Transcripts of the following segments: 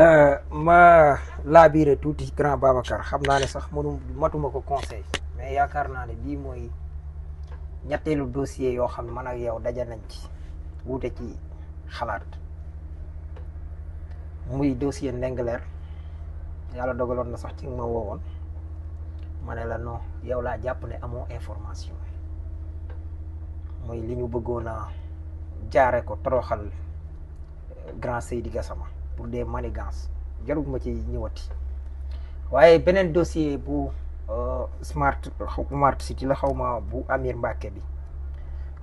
ma laabiire tuuti grand Babacar xam naa ne sax matuma ko conseil mais yaakaar naa ne bii mooy ñetteelu dossier yoo xam ne man ak yow daja nañ ci wuute ci xalaat muy dossier Ndingler yàlla dogaloon na sax ci ma woowoon ma ne la non yow laa jàpp ne amoo information muy li ñu bëggoon a jaare ko toroxal grand Seydi Gassama pour des manigances jarul ma ci ñëwati waaye beneen dossier bu smart city la xaw ma bu Amir Mbacke bi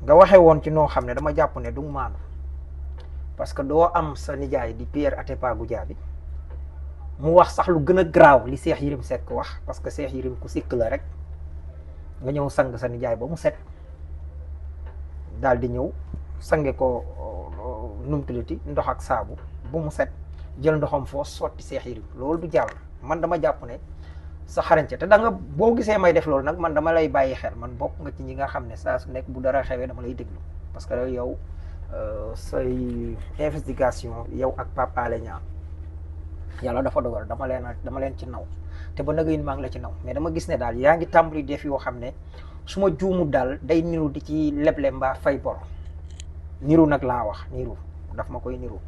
nga waxe woon ci noo xam ne dama jàpp ne du maanu parce que doo am sa nijaay di Pierre Atepa Goudiaby mu wax sax lu gën a garaaw li Cheikh Yérim Seck wax parce que Cheikh Yérim ku sikk la rek nga ñëw sang sa nijaay ba mu set daal di ñëw sange ko numtuliti ndox ak saabu bu mu set jël ndoxam foo sotti Cheikh Yérim loolu du jàll man dama jàpp ne sa xarañte te da nga boo gisee may def loolu nag man dama lay bàyyi xel man bokk nga ci ñi nga xam ne saa su nekk bu dara xewee dama lay déglu parce que yow say investigation yow ak Pape Alé Niang yàlla dafa dogal dama leen ci naw te ba nagayin maa ngi la ci naw mais dama gis ne daal yaa ngi tàmbali def yoo xam ne su ma juumu daal day niru di ci leble mbaa fay bor niru nag laa wax niru daf ma koy niru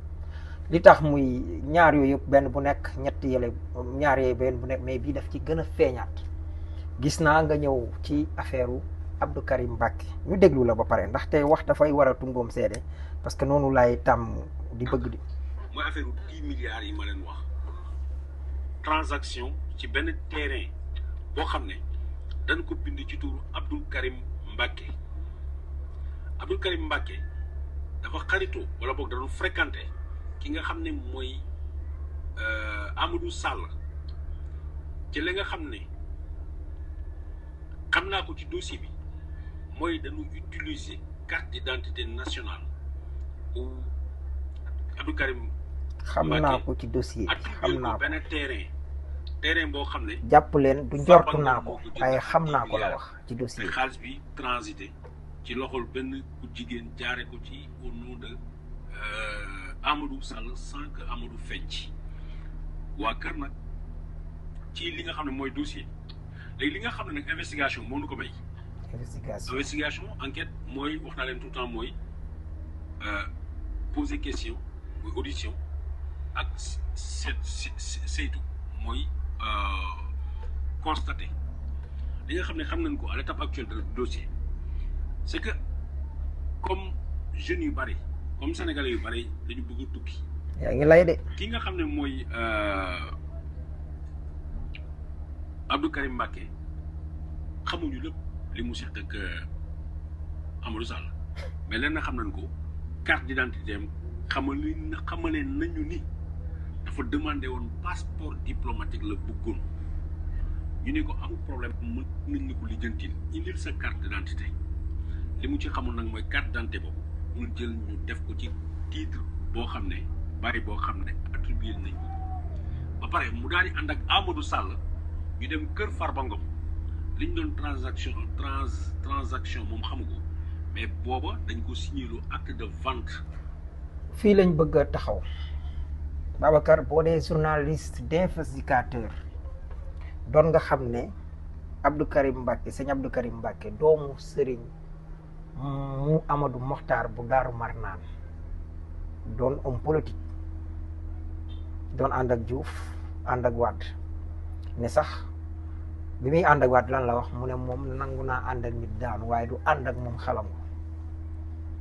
li tax muy ñaar yooyu yëpp benn bu nekk ñetti yële ñaar yooyu benn bu nekk mais bii daf ci gën a feeñaat gis naa nga ñëw ci affaire Abdou Karim Mbacke ñu déglu la ba pare ndaxte wax dafay war a tungoom seede parce que noonu laay tàmm di bëgg di. mooy affaire 10 milliards yi ma leen wax transaction ci benn terrain boo xam ne dañ ko bind ci turu Abdou Karim Mbacke Abdou Karim Mbacke dafa xaritoo wala boog da doon fréquenté ki nga xam ne mooy Amadou Sall ci li nga xam ne xam naa ko ci dossier bi mooy dañu utiliser carte d'identité nationale ou Abdou Karim xam naa ko ci dossier xam naa ko benn terrain boo xam ne jàpp leen du njortu naa ko waaye xam naa ko la wax ci dossier xaalis bi transité ci loxol benn ku jigéen jaare ko ci au nom de Amadou Sall sans que Amadou fecc waa kër nag ci li nga xam ne mooy dossier léegi li nga xam ne nag investigation moo nu ko may. investigation enquête mooy wax naa leen tout le temps mooy poser question mooy audition ak saytu mooy constater li nga xam ne xam nañ ko à l'étape actuelle de dossier c'est que comme jeunes yu bari comme sénégalais yu bari dañu bëgg a tukki. yaa ngi lay de. ki nga xam ne mooy Abdou Karim Mbacke xamuñu lépp li mu seq ak Amadou Sall mais lenn xam nañ ko carte d'identité am xamale nañu ni dafa demandé woon passeport diplomatique la bëggoon ñu ne ko amul problème mën nañ ko lijjantil indil sa carte d'identité li mu ci xamul nag mooy carte d'identité boobu ñu jël ñu def ko ci titre boo xam ne bari boo xam ne attribué nañ ko ba pare mu daal di ànd ak Amadou Sall ñu dem kër Farba Ngom li ñu doon transaction moom xamu ko mais booba dañ ko signé lu acte de vente. fii lañ bëgg a taxaw Babacar boo dee journaliste d'investigateur doon nga xam ne Abdou Karim Mbacke sëñ Abdou Karim Mbacke doomu sëriñ mu Amadou Mokhtar bu Daaru Marnaan doon homme politique doon ànd ak Diouf ànd ak Wade ne sax bi muy ànd ak Wade lan la wax mu ne moom nangu naa ànd ak nit daanu waaye du ànd ak moom xalam ko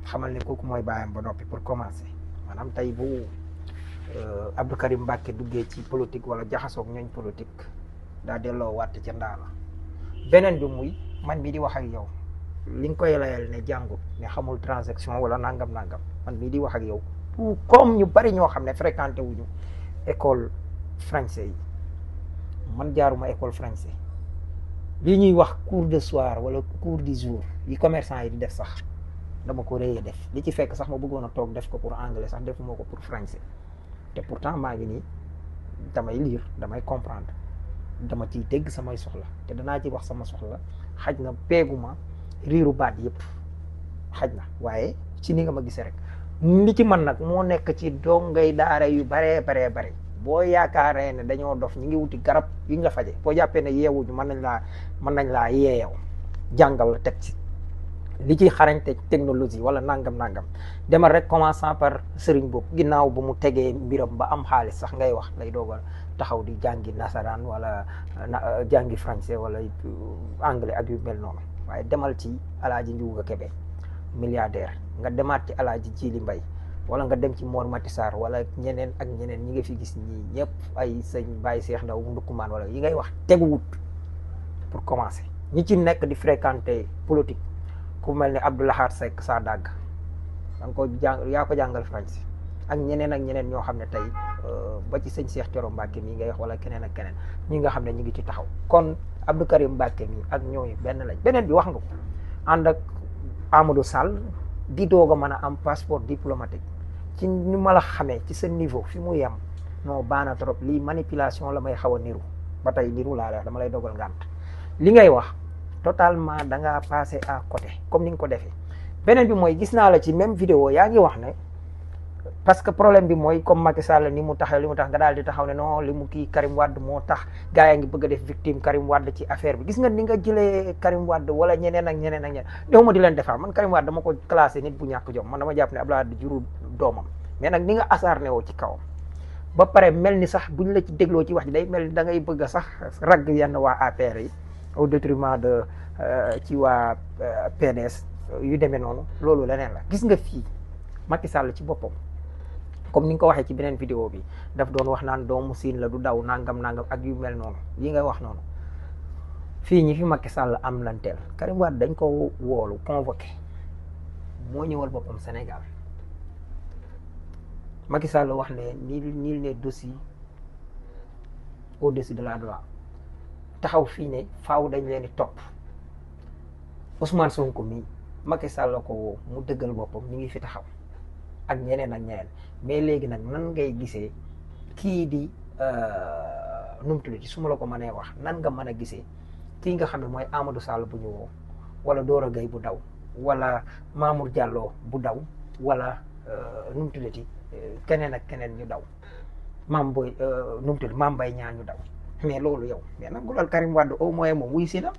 xamal ne kooku mooy bàyyam ba noppi pour commencer maanaam tey bu Abdou Karim Mbacke duggee ci politique wala jaxasoog ñooñ politique daa delloo wàtt ca ndaa la beneen bi muy man mii di wax ak yow li nga koy layal ne jàngut ne xamul transaction wala nangam man mii di wax ak yow tout comme ñu bari ñoo xam ne fréquenté wuñu école français yi man jaaruma école français li ñuy wax cours de soir wala cours du jour yi commerçant yi di def sax dama ko réyee def li ci fekk sax ma bëggoon a toog def ko pour anglais sax defuma ko pour français te pourtant maa ngi nii damay lire damay comprendre dama ciy dégg samay soxla te danaa ci wax sama soxla xaj na peeguma riiru baat yëpp xaj na waaye ci ni nga ma gisee rek li ci man nag moo nekk ci dongay daara yu baree boo yaakaaree ne dañoo dof ñu ngi wuti garab yu ñu la faje boo jàppee ne yeewuñu mën nañ laa yeew jàngal la teg ci li ciy xarañte technologie wala nangam demal rek commençant par sëriñ boobu ginnaaw bu mu tegee mbiram ba am xaalis sax ngay wax lay doogal taxaw di jàngi nasaraan wala jàngi français wala anglais ak yu mel noonu waaye demal ci Alaaji Njuuga Kebe milliardaire nga demaat ci Alaaji Jili Mbay wala nga dem ci Mor Mati Sarr wala ñeneen ak ñeneen ñi nga fi gis ñii ñëpp ay sëñ Baye Cheikh Ndaw Ndukkumaan wala yi ngay wax teguwut pour commencer ñi ci nekk di fréquenter politique ku mel ni Abdou Lahad Seck saa dàgg da nga ko yaa ko jàngal français ak ñeneen ñoo xam ne tey ba ci sëñ Cheikh Thioro Mbacke mii ngay wax wala keneen ak keneen ñi nga xam ne ñu ngi ci taxaw kon Abdou Karim Mbacke mii ak ñooñu benn lañ beneen bi wax nga ko ànd ak Amadou Sall di doog a mën a am passeport diplomatique ci ni ma la xamee ci sa niveau fi mu yem non baana trop lii manipulation la may xaw a niru ba tey niru laa la dama lay dogal ngànt li ngay wax totalement da ngaa passé à côté comme ni nga ko defee beneen bi mooy gis naa la ci même vidéo yaa ngi wax ne parce que problème bi mooy comme Macky Sall ni mu taxaw li mu tax nga daal di taxaw ne non li mu kii Karim Wade moo tax gaa yaa ngi bëgg a def victime Karim Wade ci affaire bi gis nga ni nga jëlee Karim Wade wala ñeneen ak ñeneen néew ma di leen defar man Karim Wade dama ko classé nit bu ñàkk jom man dama jàpp ne Abdoulaye Wade jurul doomam mais nag ni nga acharné woo ci kawam ba pare mel ni sax buñ la ci dégloo ci wax ji day mel ni da ngay bëgg a sax ragg yenn waa APR yi au détriment de ci waa PDS yu demee noonu loolu leneen la gis nga fii Macky Sall ci boppam comme ni nga ko waxee ci beneen vidéo bi daf doon wax naan doomu siin la du daw nangam ak yu mel noonu yi ngay wax noonu fii ñi fi Macky Sall am lanteel Karim Wade dañ ko woolu convoqué moo ñëwal boppam Sénégal Macky Sall wax ne nul n'est dossier au-dessus de la loi taxaw fii ne faaw dañ leen di topp Ousmane Sonko mii Macky Sall la ko woo mu dëggal boppam ñu ngi fi taxaw ak ñeneen mais léegi nag nan ngay gisee kii di nu mu tuddati su ma la ko mënee wax nan nga mën a gisee kii nga xam ne mooy Amadou Sall bu ñu woo wala Dora Gueye bu daw wala Mamour Diallo bu daw wala nu mu tuddati keneen ak keneen ñu daw Mame Mbaye Niang ñu daw mais loolu yow mais nag loolu Karim Wade au moins moom wuy si na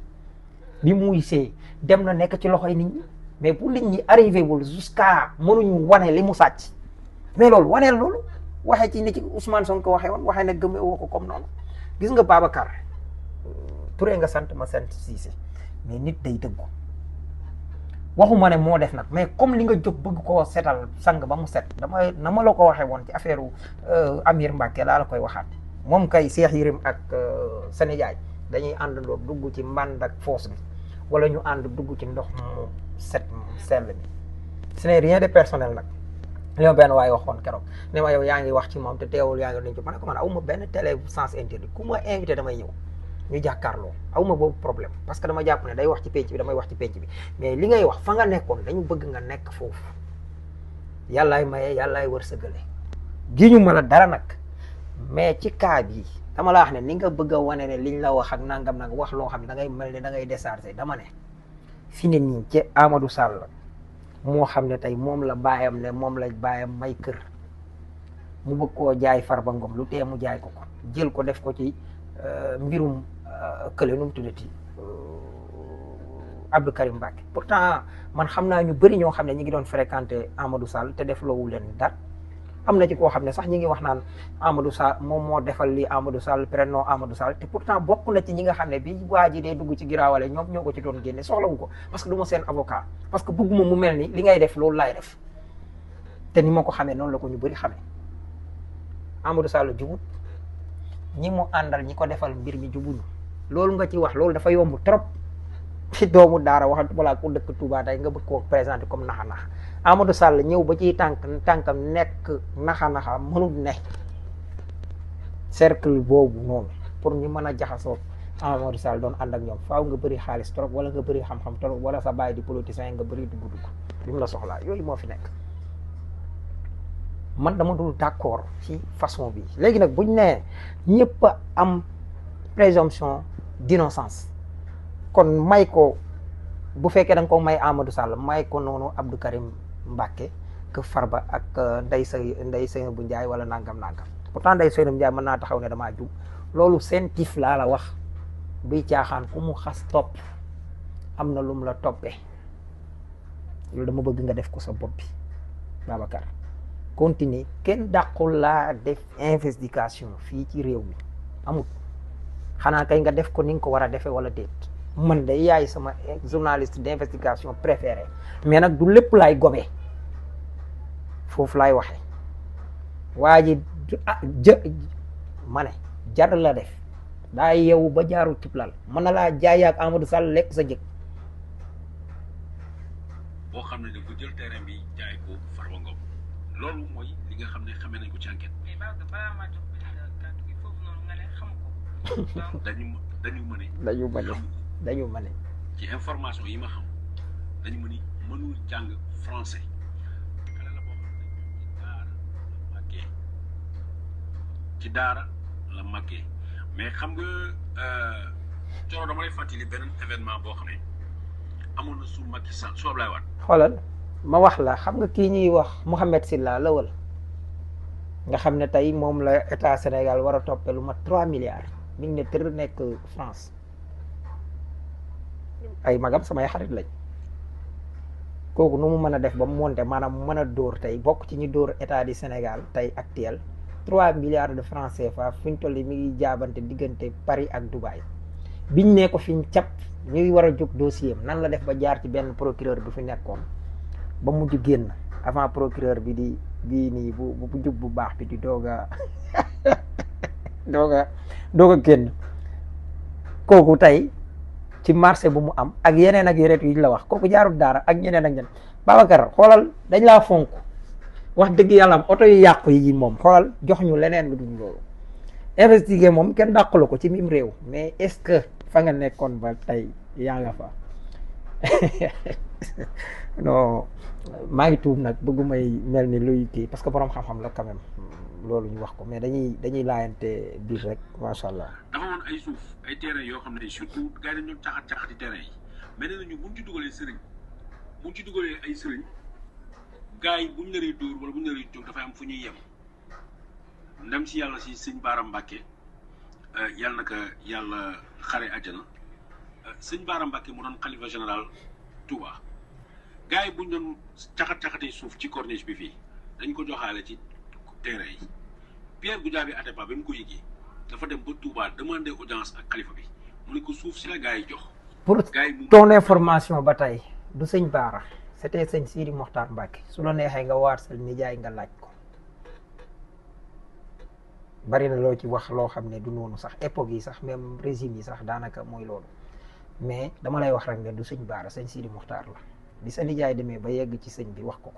bi mu wuy see dem na nekk ci loxoy nit ñi mais bu nit ñi arrivé wul jusqu'à mënuñu wane li mu sàcc mais loolu waneel loolu waxee ci ni ci Ousmane Sonko waxee woon waxee ne gëmee woo ko comme noonu gis nga Babacar Touré nga sant ma sant Cissé mais nit day dëggu waxuma ne moo def nag mais comme li nga jóg bëgg koo setal sang ba mu set dama na ma la ko waxee woon ci affaire Amir Mbacke laa la koy waxaat moom kay Cheikh Yérim ak Sénégal dañuy àndandoo dugg ci mbànd ak foos bi wala ñu ànd dugg ci ndox mu set sell bi ce n'est rien de personnel nag li ma benn waaye waxoon keroog ne ma yow yaa ngi wax ci moom te teewul yaa ngi nañ ci ma ne ko man awuma benn télé sens interdit ku ma invité damay ñëw ñu jàkkaarloo awuma boobu problème parce que dama jàpp ne day wax ci penc bi damay wax ci penc bi mais li ngay wax fa nga nekkoon dañu bëgg nga nekk foofu yàllaay maye yàllaay wërsëgale gi ñu ma la dara nag mais ci cas bi dama la wax ne ni nga bëgg a wane ne liñ la wax ak nangam nag wax loo xam ne da ngay mel ne da ngay décharger dama ne fi ne nii ci Amadou Sall moo xam ne tey moom la baayam ne moom la baayam may kër mu bëgg koo jaay Farba Ngom lu tee mu jaay ko jël ko def ko ci mbirum kële nu mu tuddati Abdou Karim Mbacke pourtant man xam naa ñu bëri ñoo xam ne ñi ngi doon fréquenter Amadou Sall te def loowu leen dara am na ci koo xam ne sax ñi ngi wax naan Amadou Sall moom moo defal lii Amadou Sall prénom Amadou Sall te pourtant bokk na ci ñi nga xam ne bi waa ji dee dugg ci giraawale ñoom ñoo ko ci doon génne soxlawu ko parce que du ma seen avocat parce que bëgguma mu mel ni li ngay def loolu laay def te ni ma ko xamee noonu la ko ñu bëri xamee Amadou Sall jubut ñi mu àndal ñi ko defal mbir mi jubuñu loolu nga ci wax loolu dafa yomb trop ci doomu daara waxat balaa ku dëkk Touba tey nga bëgg koo présenter comme naxa-naxa Amadou Sall ñëw ba ci tànkam nekk naxa-naxa mënul ne cercle boobu noonu pour ñu mën a jaxasoo Amadou Sall doon ànd ak ñoom faaw nga bëri xaalis trop wala nga bëri xam-xam trop wala sa baay di politicien nga bëri dugg bi mu la soxlaa yooyu moo fi nekk man dama dul d'accord ci façon bi léegi nag buñ nee ñëpp a am présomption d'innocence kon may ko bu fekkee da nga ko may Amadou Sall may ko noonu Abdou Karim Mbacke que Farba ak Ndeye Seynabou Ndiaye wala nangam pourtant Ndeye Seynab Ndiaye mën naa taxaw ne damaa jub loolu seen tif laa la wax buy caaxaan ku mu xas topp am na lum la toppee loolu dama bëgg nga def ko sa bopp bi Babacar continue kenn dàqul laa def investigation fii ci réew mi amul xanaa kay nga def ko ni nga ko war a defee wala déet man de yaay sama journaliste d'investigation préféré mais nag du lépp laay gobee foofu laay waxee waa ji ma ne jar la def daa yeewu ba jaarul tiblal mën na laa jaay ak Amadou Sall lekk sa jëg boo xam ne dafa jël terrain bi jaay ko Farba Ngom loolu mooy li nga xam ne xamee nañ ko ci enquête. mais balaa maa jox kàddu gi foofu noonu nga ne xam ko. dañu mën ci information yi ma xam dañu mën mënul jàng français xale la boo xam ne ci daara la màggee mais xam nga Coro dama lay fàttali beneen événement boo xam ne amoon na su Macky Sall su Ablaye Wade. xoolal ma wax la xam nga kii ñuy wax Mohamed Silla lawal nga xam ne tey moom la état Sénégal war a toppee lu mat 3 milliards mi ngi ne tër nekk France ay magam samay xarit lañ kooku nu mu mën a def ba mu monte maanaam mu mën a dóor tey bokk ci ñu dóor état du Sénégal tey actuel 3 milliards de francs CFA fi ñu toll mi ngi jaabante diggante Paris ak Dubaï biñ ne ko fi ñu cap ñuy war a jóg dossier am nan la def ba jaar ci benn procureur bi fi nekkoon ba mujj génn avant procureur bi di bii nii bu jub bu baax bi di doog a génn kooku tey ci marché bu mu am ak yeneen yu ñu la wax kooku jaarul daara ak ñeneen ak ñeneen Babacar xoolal dañ laa fonk wax dëgg yàlla am oto yu yàqu yi moom xoolal jox ñu leneen lu dul loolu investiguer moom kenn dàqalu ko ci mim réew mais est-ce que fa nga nekkoon ba tey yaa nga fa non maa ngi tuub nag bëggumay mel ni luy kii parce que borom xam-xam la quand même loolu ñu wax ko mais dañuy laayante biir rek macha allah. dafa woon ay suuf ay terrain yoo xam ne surtout gars yi dañu doon caxati terrain yi mais nee nañu buñ ci dugalee ay sëriñ gars yi buñ naree dóor wala buñ naree jóg dafay am fu ñuy yem ndem si yàlla si sëñ Baara Mbàkke yàlla na ko yàlla xare àjjana sëñ Baara Mbàkke mu doon xalifa général Touba gars yi buñ doon caxatee suuf ci corniche bi fii dañ ko joxaale ci terrain yi Pierre Goudiaby Atepa ba mu ko yëgee dafa dem ba Touba demander audience ak xalifa bi mu ne ko suuf si la gars yi jox. pour ton information ba tey du sëñ Baara c'était sëñ Sidi Mokhtar Mbacke su la neexee nga waar sa nijaay nga laaj ko bari na loo ci wax loo xam ne du noonu sax époque yi sax même régime yi sax daanaka mooy loolu mais dama lay wax rek ne du sëñ Baara sëñ Sidi Mokhtar la bi sa nijaay demee ba yegg ci sëñ bi wax ko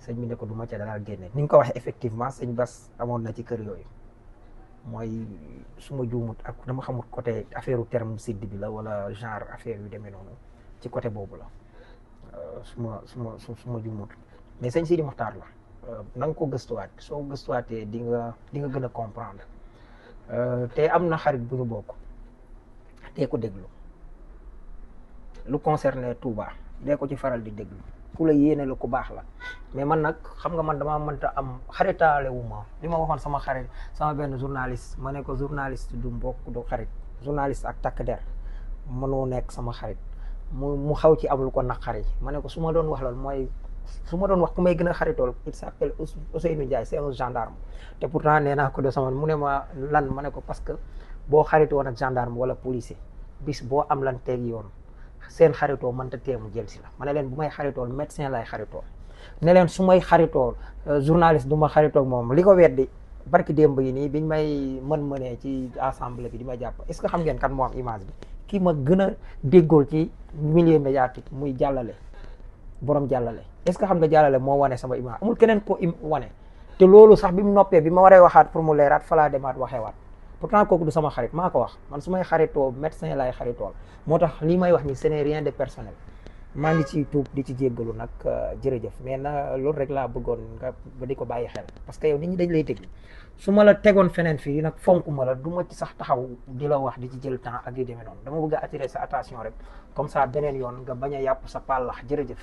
sëñ bi ne ko du ma ca daal génne ni nga ko waxee effectivement sëñ Bass amoon na ci kër yooyu mooy su ma juumut ak dama xamut côté affaire terme sud bi la wala genre affaire yu demee noonu ci côté boobu la su ma juumut mais sëñ Sidi Mokhtar la na nga ko gëstuwaat soo gëstuwaatee di nga gën a comprendre te am na xarit bu ñu bokk dee ko déglu lu concerné Touba dee ko ci faral di déglu ku la yéene la ku baax la mais man nag xam nga man damaa mënta am xaritaale wu ma li ma waxoon sama benn journaliste ma ne ko journaliste du mbokk du xarit journaliste ak takk der mënoo nekk sama xarit mu xaw ci am lu ko naqari ma ne ko su ma doon wax loolu mooy su ma doon wax ku may gën a xaritool il s'appelle Ousseynou Ndiaye c'est un gendarme te pourtant nee naa ko de sama mu ne ma lan ma ne ko parce que boo xaritoon ak gendarme wala policier bis boo am lan teeg yoon seen xaritoo mënta teemu jël si la ma ne leen bu may xaritool médecin lay xaritool ne leen su may xaritool journaliste du ma xaritool moom li ko weddi barki démb yi nii biñ may mënee ci assemblée bi di ma jàpp est-ce que xam ngeen kan moo am image bi kii ma gën a déggool ci milieu médiatique muy jàllale borom jàllale est-ce que xam nga jàllale moo wane sama image amul keneen ko wane te loolu sax bi mu noppee bi ma waree waxaat pour mu leeraat falaa demaat waxewaat pourtant kooku du sama xarit maa ko wax man su may xaritoo médecin laay xaritool moo tax lii may wax ni ce n'est rien de personnel maa ngi ci tuub di ci jéggalu nag jërëjëf mais na loolu rek laa bëggoon nga di ko bàyyi xel parce que yow nit ñi dañ lay déglu su ma la tegoon feneen fii nag fonk ma la du ma ci sax taxaw di la wax di ci jël temps ak yu demee noonu dama bëgg a attirer sa attention rek comme ça beneen yoon nga bañ a yàpp sa pàllax jërëjëf